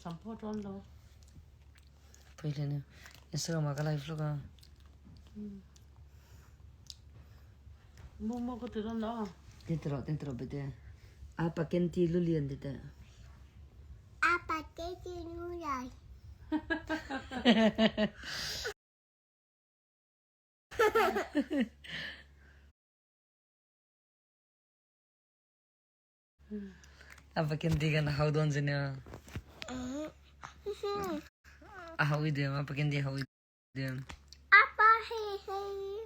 Sam pawh tawn lo. Pui hle ni. Instagram ah ka live lawk a. Mu mu ka ti dawn lo. Tin ti rawh, tin ti rawh bete. Apa ken ti lulian ti teh. Apa ken ti lulian. Apa ken ti kan hau dawn che nia. A hau i dem, apa ken ti hau i dem. Apa hei hei.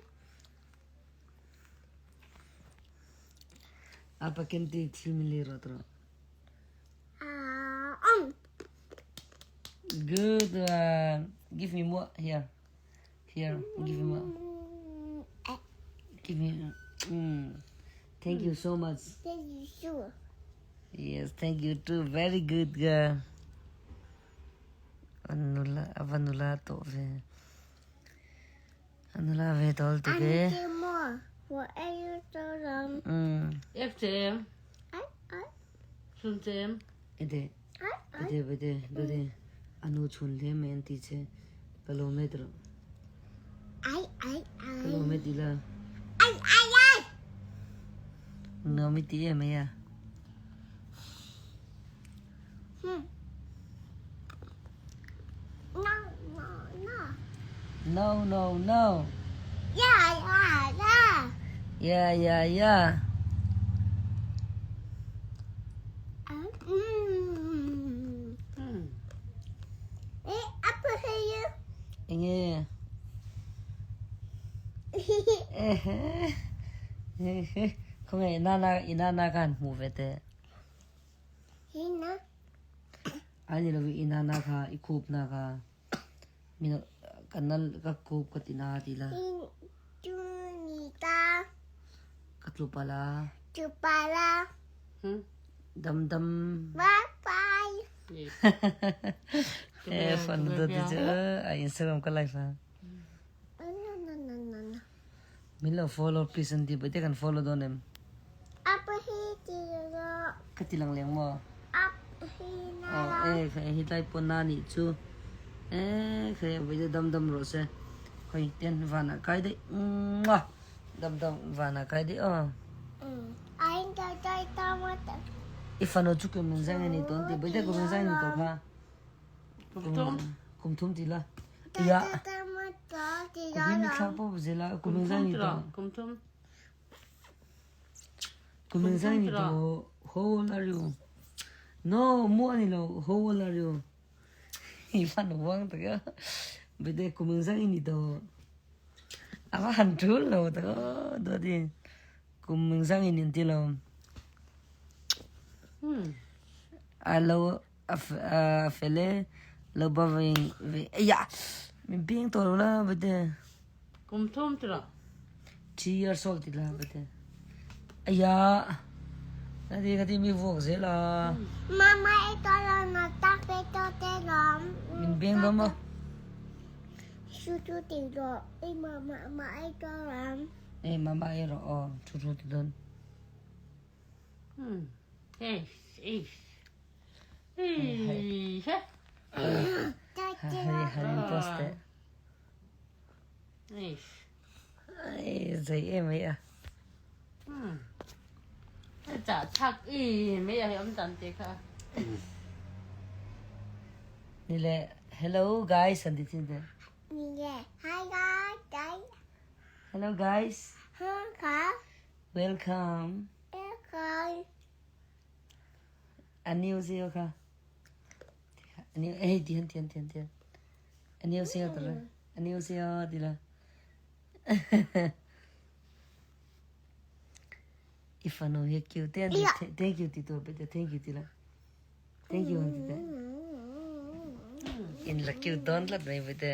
Apa ken ti thil min lei rawh tawh. Good one. Give me more here. Here, give me more. Give me. Thank you so much. Thank you too. Yes, thank you too. Very good girl. Anula, avanula to ve. Anula ve tol te ke. F chem. Sun chem. Ede, ede, ede, ede. Anu chun le me an ti che. Ka lawm e tiraw. Ka lawm e ti la. Nuam i ti em ai a. No no no. Yeah yeah yeah. Enge? Khawnge i nana i nana khan hmuh ve teh. Ai ni lovin i nana kha i khup na kha min ka nal ka khup ka ti na ti la. Ka tlu pala. Dam dam. Eh phone na dawt chu a Instagram ka live a. Min lo follow please an ti pawh te kan follow dawn em. Ka ti lang leng maw? Aw e khai hi tlai pawn na nih chu e khai a vawi dam dam rawh se khawi ten vanah kai daih muah dam dam vanah kai daih aw. I fanu chu kum min zang ani tawh an ti pawh te kum min zang ani tawh kha. Kum thum ti la. Ya. Kum hi mi thlak pawh zel a kum min zang ani tawh. Kum thum. Kum min zang ani tawh. How old are you? No, mu ani lo. How old are you? I fan uang tak a. Bede kum min zang ani tawh. Ava han tul lo tak a dawt in. Kum min zang in in ti lo. A lo a fel e lo ba ve ve eia min piang tawh lo la bete. Kum thum ti lo. 3 years old ti la bete. Eia nadi ka ti mi vuak zel a. Mama e to lo na ta pe to te lo. Min piang dawn maw? Su tu ti lo e mama ma e to lam. E mama e rawh aw thu thu ti dawn. Hei han in post teh. Ai zei em mai a. Ni le hello guys an ti thin teh. Hello guys. Welcome. Annyeonghaseyo kha. Annyeong eh ti han ti han ti han ti han. Annyeonghaseyo ti la. Annyeonghaseyo ti la. I fanu hi cute te an ti thank you ti tur pe te thank you ti la. Thank you an ti te. In la cute dawn tlat mai pe te.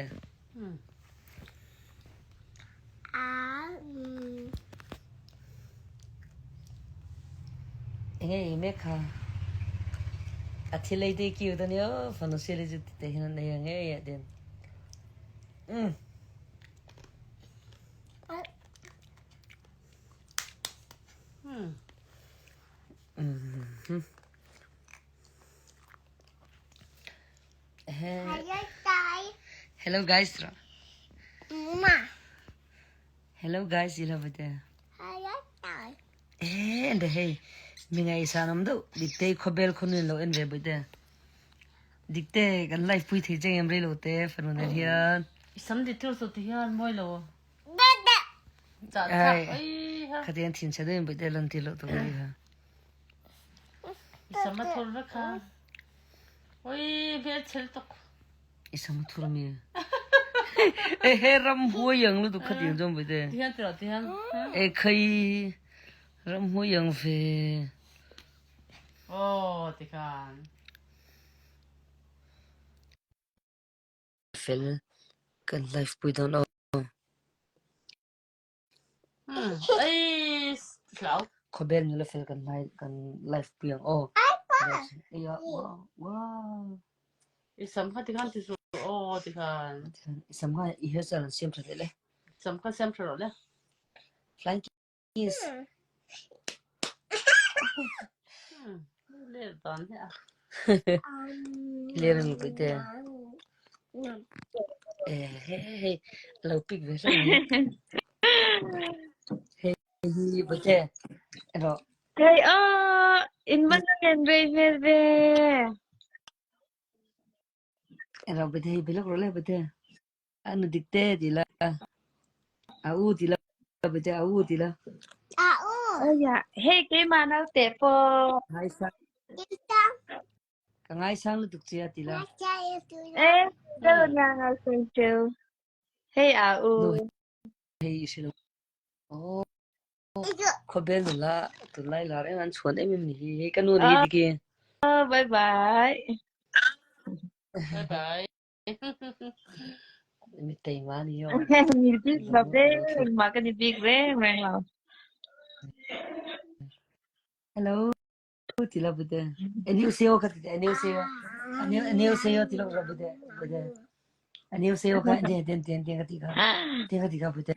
Enge i mek kha. A thil ei te cute ania aw fanu sial hi chu ti te hian an ei ang ngei ah tin. Umm. Hello guys ra. Hello guys ila bate. Eh ende hei mingai sanam do dikte khobel khunu lo en ve bate. Dikte kan life pui thei cheng em rei lo te fanu nen hian. Sam di thil so ti hian mawi lo. Ai khatiang thin chhe deuhin bate lan ti lo to ka ha. I sam a thur vek kha. Oi hmel chhel tuk. I sam a thur mi. E he ram huai ang lu tu khatiang chuan bate. Ti hian ti rawh ti hian. E khai ram huai ang ve. Aw ti khan. Fel kan live pui dawn aw. Ei hlau. Khawbel nula fel kan live kan live pui ang aw. Eia wow wow. I sam kha ti khan ti su aw ti khan. I sam kha i hairstyle an siam tha leh le. Sam kha siam tha rawh le. Flying kiss. Le dan he a. Le reng pui te. Eh he he lo pick ve hlauh mai. Hei hi pui te. Ro. Hei aw, in man ngen rei hmel ve. Ro pui te hei bilok ro le pui te. Anu dik te ti la. A u ti la pui te a u ti la. A u. Aya, hei keimah naute pawh. Ngai sang. Ka ngai sang lutuk che a ti la. Eh, đâu nhà ngài sang chiu. Hei a u. Nu hei i hre lo. Oh. Khawbel nula tunlai lar em an chhuan em em ni hi. Hei ka nu ni hi diki. Oh, bye bye. Bye bye. Mi teima ni aw. Mi bik lo ve, mah kan i bik reng reng lo. Hello ti la bute. Annyeonghaseyo kha ti annyeonghaseyo. Annyeonghaseyo ti lo ra bute bute. Annyeonghaseyo kha den den den den ka ti kha. Den ka ti kha bute.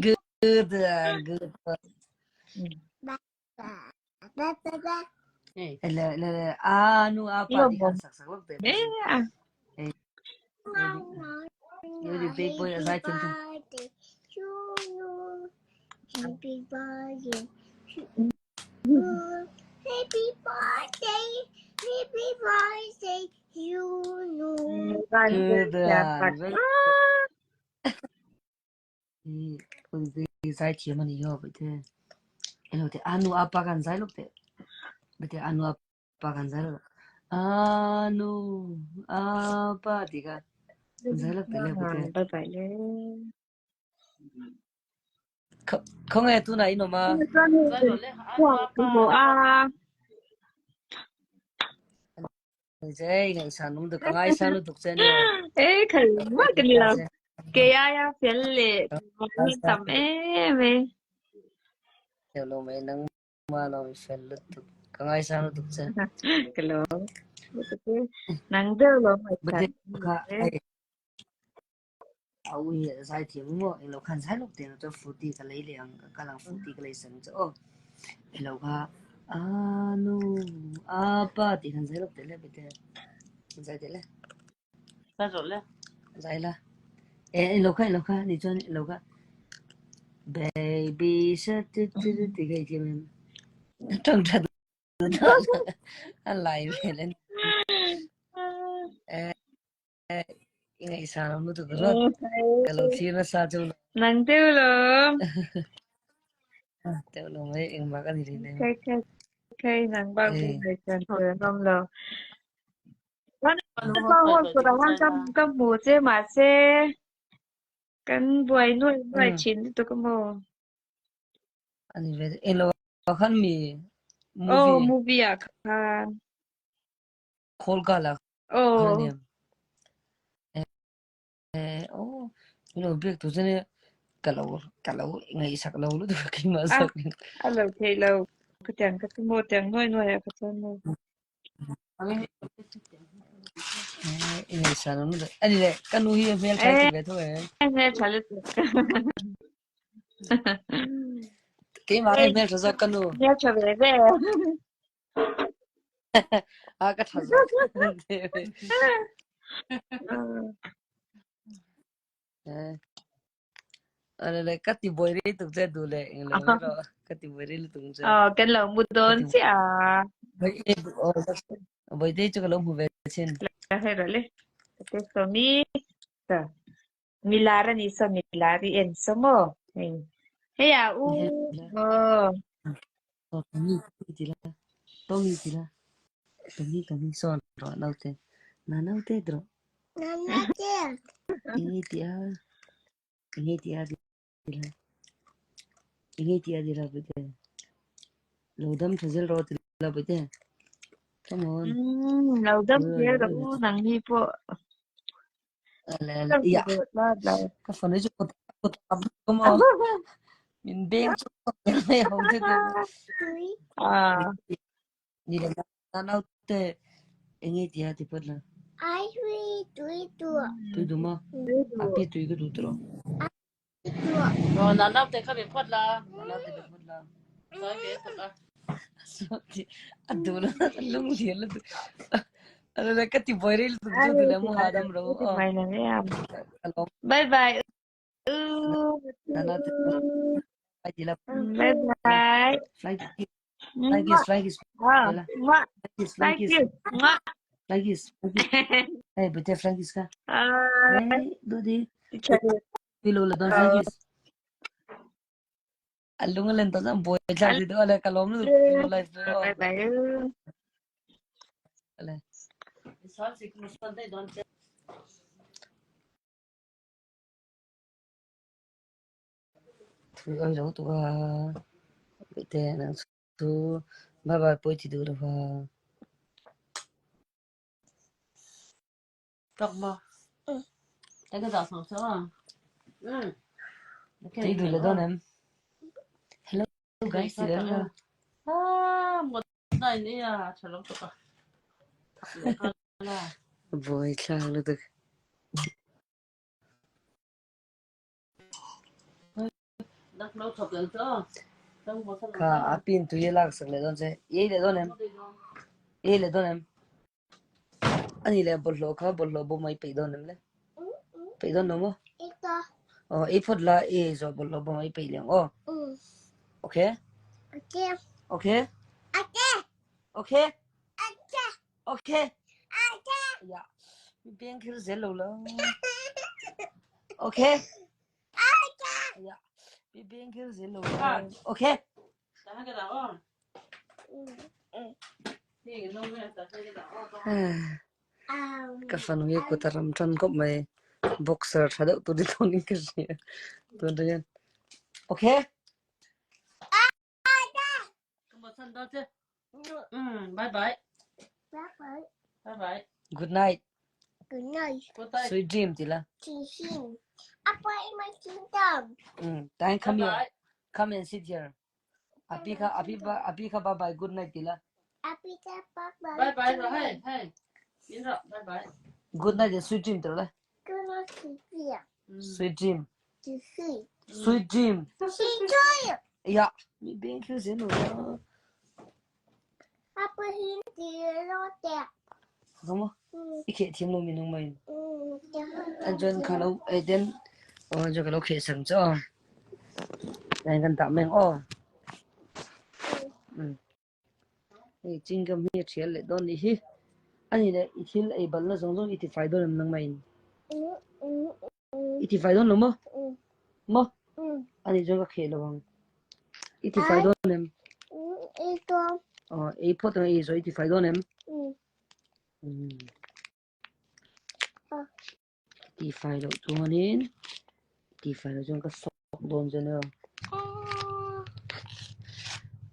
Good good. Le le le a nu a pa ti khan sak sak lok te. Yo di big boy azai thiam tu. Happy birthday. Happy birthday. Happy birthday you know. Good. Zai thiam a ni ho bete. Elo te anu apa kan zai lok te. Bete anu apa kan zai lok. Anu apa ti kha zai lok te le bete. Bye bye le. Khaw nge tuna in awm a? Ko a. Zai ngaihsan um duk ka ngaihsan lutuk che ania. E khal ma ka ni lo. Ke ya ya fel le mi tam em e. Theo lo mai nang ma lo mi fel lutuk ka ngaihsan lutuk che. Ka lo. Nang deuh lo mai Bate kha ai A ui a zai thiam maw? Englo khan zai lawk teh chuan Frooti ka lei leh ang, ka kal ang Frooti ka lei sam chu aw. Englo kha a nu a pa tih khan zai lawk teh le bete. Zai teh le. Zai rawh le. Zai la. E englo kha englo kha ni chuan englo kha Baby shark tu tu tu tih kha i thiam em? Tawng that a lai vel a ni. I ngaihsan awm lutuk rawt. Ka lo thlir nasa chu. Nang deuh lo. Deuh lo mai engmah ka ni rih nem. Kai kai kai nang bak bu mai chan ho nom lo. Kan pa hon ko da han kam kam mu che ma se kan buai nuai nuai thin lutuk mo. Ani ve elo khan mi Oh movie movie ah khan. Khawl ka la Oh. Eh, oh, lo biak tu chane ka lo ka lo ngaihsak lo lutuk a keimah Ah, zawk in. a lo thei lo. Ka tiang ka chu maw tiang nuai nuai ah ka chuan maw. Eh, i ngaihsan awm lutuk. Ani le, ka nu hi hmel tha ti ve tho e. Eh, hmel tha lutuk. Keimah hi hmel tha zawk ka nu. Hmel tha ve ve. A ka tha zawk. Ale ka ti buai rei tuk che du le eng lo mai ro ka ti buai rei lutuk che. Ờ, kan lo mu Ka dawn ti chiah a. Bai e o bai te chu ka lo hmu ve chin. La hei ro le. Te so mi ta. Milar ani so milar i en so mo. Hei. Hei a u. Ờ. Tommy ti la. Tommy ti la. Tommy Tommy son ro naute. Na naute dro. Nana te. Ini ti a. Ini ti a ti la. Ini ti a ti la bute. Lo dam thazel ro ti la bute. Come on. Lo dam zel ro u nang hi pawh. Ale ya. Ka phone chu ko ko mo. Min beng chu mai ho te te. À. Ni la na naute enge ti a ti pat la. Ai tui tui tu. Tui du ma. Api tui ka du tro. Ro na naute kha be phot la. Na naute be phot la. Sai be phot la. A du la lung lian la du. Ala ka ti boy rel tu du la mu hadam ro. Mai na me am. Bye bye. Na naute. Bye ti la. Bye bye. Flying kiss. Flying kiss. Flying kiss. Mwah. Flying kiss. Flying kiss. Mwah. Flying kiss. Hey, bete flying kiss ka. Hey, dodi. Pilo la don flying kiss. Alung len ta zam boy tla di do ala kalom lu pilo life do. Bye bye. Ale. Sal sik musal dai don che. Thui oi lo tu a. Bete nang chu bye bye poi ti du lo ha. Tok mo. Ta ka da sang cha. Tui du le don em. Hello guys ti le. Ah, mo dai ni a chalo to ka. Boy thla lu tuk. Dak lo thop lang cho. Kha apin tui lak sak le don che. Ei le don em. Ei le don em. Ani le bawlhhlawh kha bawlhhlawh bawm ai peih dawn em le? Peih dawn lo maw? Aw ei phawt la ei zawh bawlhhlawh bawm ai peih leh ang aw. Okay? Okay? Okay? Okay? Ya. Mi beng khir zel lo la. Okay? Ya. Mi beng khir zel lo la. Okay? Ka fanu hi kut a ram ṭan khawp mai. Boxer ṭha deuh tur ni dawn in ka hria. Tun ṭang hian. Okay. Bye bye. Bye bye. Bye. Good night. Good night. Sweet dream ti la. Apa in my kingdom. Time come here. Come and sit here. Api kha api ba api kha bye bye good night ti la. Api kha bye bye. Bye bye rồi hey hey. Yên rồi bye bye. Good night and sweet dream ti la. Good night sweet dream. Sweet dream. Sweet. Sweet dream. Sweet dream. Ya, mi beng kher zel lo la. Apa hin ti lo te. Không I kheh thiam lo mi nang mai. An chuan kha lo eh ten oh cho ka lo kheh sang cho. Này kan ta meng aw. Hei chingam hi a thial leh dawn nih hi. Ani leh i thil ei balna zawng zawng i ti fai dawn em nang mai in? I ti fai dawn lo maw? Maw? Ani chuan ka kheh lo ang. I ti fai dawn em? Aw ei phawt ang ei zawh i ti fai dawn em? Ti fai loh chuanin ti fai loh chuan ka sawk dawn che nia.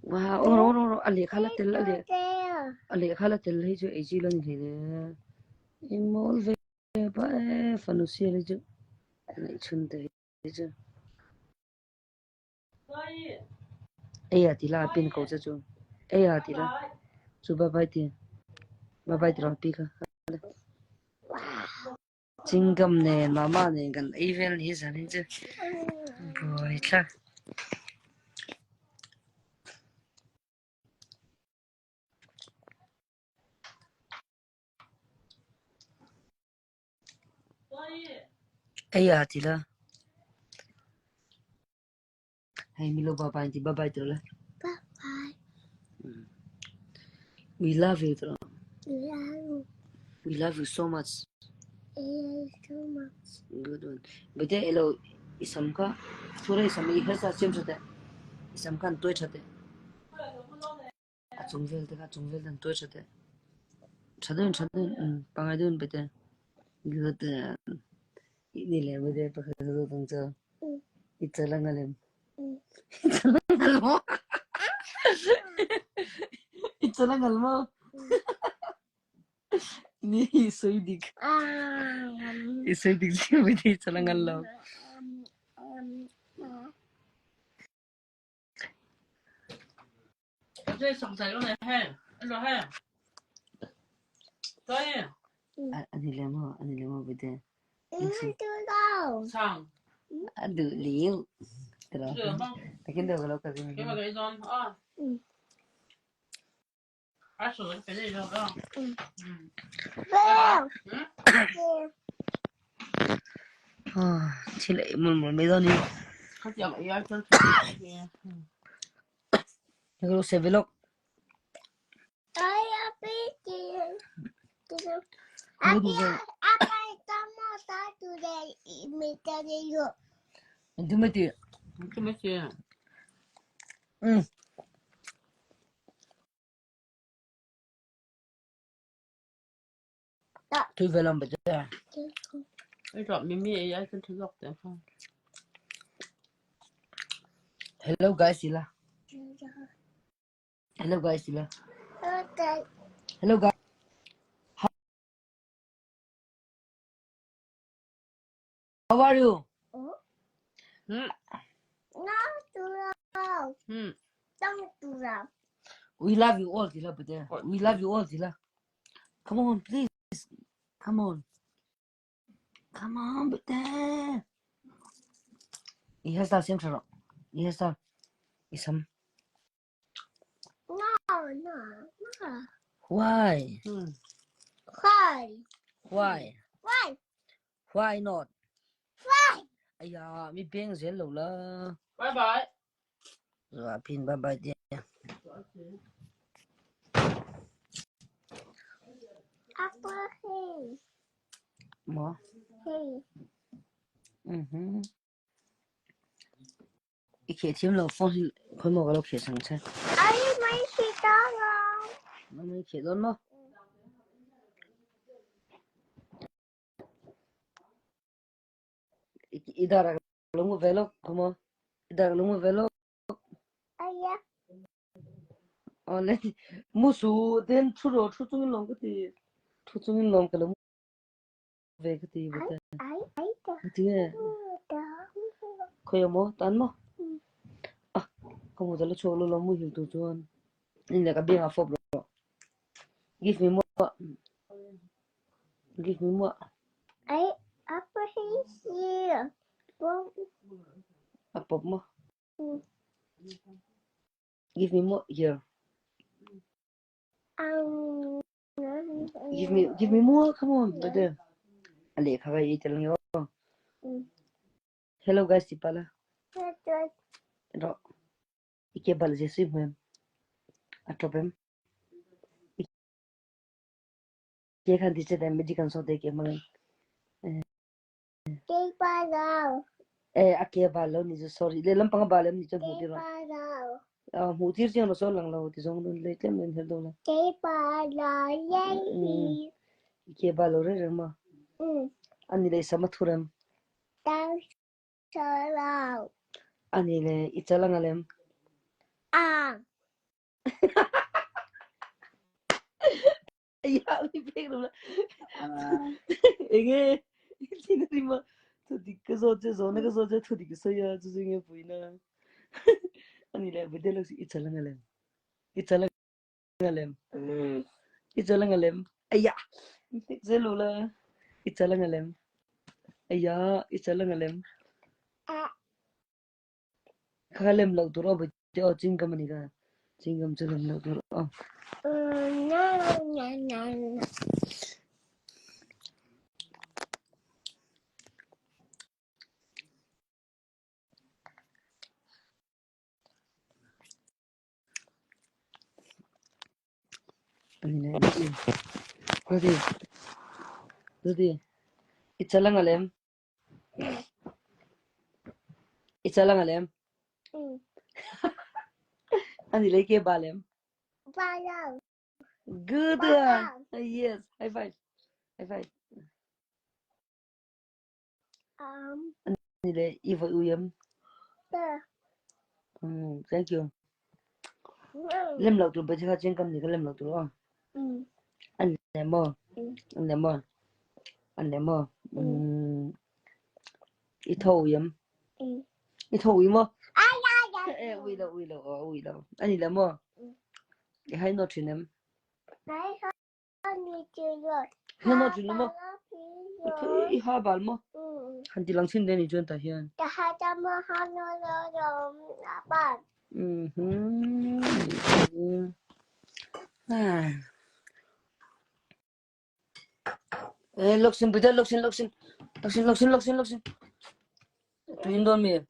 Wow, aw ro ro ro a lehkha la tel a leh a lehkha la tel hei chu ei chi lo ni hlei le. Engmawl ve pa e fanu sial hi chu ngaihchhun te hi chu. Ei a ti la a pin ko che chu. Ei a ti la. Chu bye bye ti. Bye bye ti rawh pi kha. Chingam nen mama nen kan ei vel ni zan hi chu. Buai thlak. Eia ti la. Hei milo bye bye ti bye bye ti la. Bye bye. We love you ti la. Love We love you so much. you so much. Good one. Bete elo isam kha thura isam i hersa siam tha teh. Isam khan tuai tha teh. A chung vel te kha a chung vel te an tuai tha teh. Tha deuhin tha deuhin um pangai deuhin bete. Good. Ni le bete pakhat ka zawt ang chu. I chal ang alem. I chal ang al maw? I chal ang al maw? Ni i sawi dik. I sawi dik chiah bete i chal ang al lo. Ani le maw ani le maw bete. A duh liu. Takin deuh ka lo kal ding. Thil ei mawlh mawlh mai dawn hi. Ka lo save lawk. Engtin mai tih? Um. Tui ve lam bete. Hello guys ila. Hello guys ila. Hello guys. How are you? We love you all tila bete. We love you all tila. Come on please. Come on. Come on bete. I hairstyle siam tha rawh. I hairstyle. I sam. Why? Why? Why not? Aya, mi beng zel lo la. Bye bye. Zua pin bye bye te. Maw? Mhm. I kheh thiam lo phone hi khawi maw ka lo kheh sang che. Mai mai kheh dawn maw? I dar ah ka lo ngu ve lawk khaw maw? I dar ka lo ngu ve lawk. Awle mu su ten ṭhu rawh ṭhu chungin lawm ka ti. Ṭhu chungin lawm ka lo mu ve ka ti bete. Tinge khawi ah maw tan maw? Ah ka hmu ta lo chhuak lo lo muhil tur chuan in le ka biang ah fawp rawh. Give me more. Give me more. A pawp maw? Give me more here. Give me more. Come on, brother. A lehkha ka i tel nge aw. Hello guys ti pala. Rawh. I ke bal je sui hmuem. A ṭop em. I ke khan ti che dai medical so te ke hmang. Eh, a ke bal lo ni chu sorry. Le lampang a bal em ni chu hmuh tir rawh. Ah, hmuh tir chiang lo saw lang lo ti zawng nun le tlem in hel do la. I ke bal lo reng reng ma. Ani le sam a thur em. Ani le i chal ang alem. Ya mi pek lo la. Enge tin ri ma thu dik ka zawt che zawhna ka zawt che thu dik ka sawi a chu chu enge puina. Ani le video lo i chal ang alem. I chal ang alem. I chal ang alem. Aya mi pek zel lo la. I chal ang alem. Aya i chal ang alem. Kha lem loh tur aw te aw chingam ani ka chingam chu lem loh tur aw. Ani le Rudy. Rudy. I chalang alem. I chalang alem. Ani le ke balem. Balam. Good one. Yes. High five. High five. Ani le i voi uyam. Thank you. Lem lo tu ba kha chen kam ni ka lem lo tu lo. An le mo. An le mo. An le mo. I tho uyam. I tho ui mo. Eh ui lo ui lo ui lo. Ani le mo. I hai no thin em. Hai no thin mo. I ha bal mo. Han ti lang chin de ni chuan ta hian. Eh loksin buda loksin loksin loksin loksin loksin loksin. Tuin don mi.